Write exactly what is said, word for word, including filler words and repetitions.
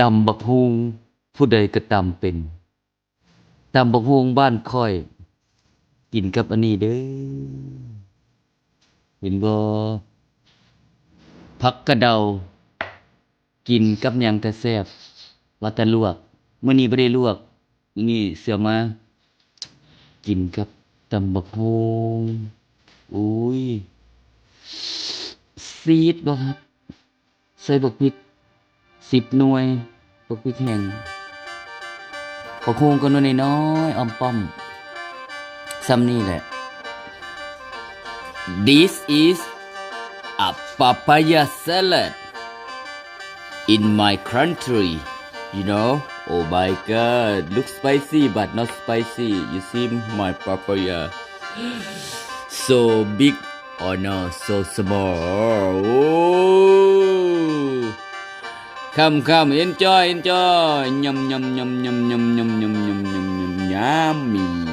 ตำบักฮุ่ง ผู้ใดก็ตำเป็น ตำบักฮุ่งบ้านข้อย กินกับอันนี้เด้อ เห็นบ่ ผักกะเดา กินกับหยังก็แซ่บ ว่าแต่ลวก มื้อนี้บ่ได้ลวก มื้อนี้สิเอามา กินกับตำบักฮุ่ง อุ้ย ซีดบ่ครับ ใส่บักพริก สิบหน่วย บักพริกแห้ง บักฮุ่งก็หน่วยน้อยๆ อ่อมป้อม ส่ำนี่แหละ This is a papaya salad in my country, you know. Oh my God, looks spicy but not spicy. You see my papaya, so big or no, so small. Oh, come, come, enjoy, enjoy. Yum, yum, yum, yum, yum, yum, yum, yum, yum, yum, yummy.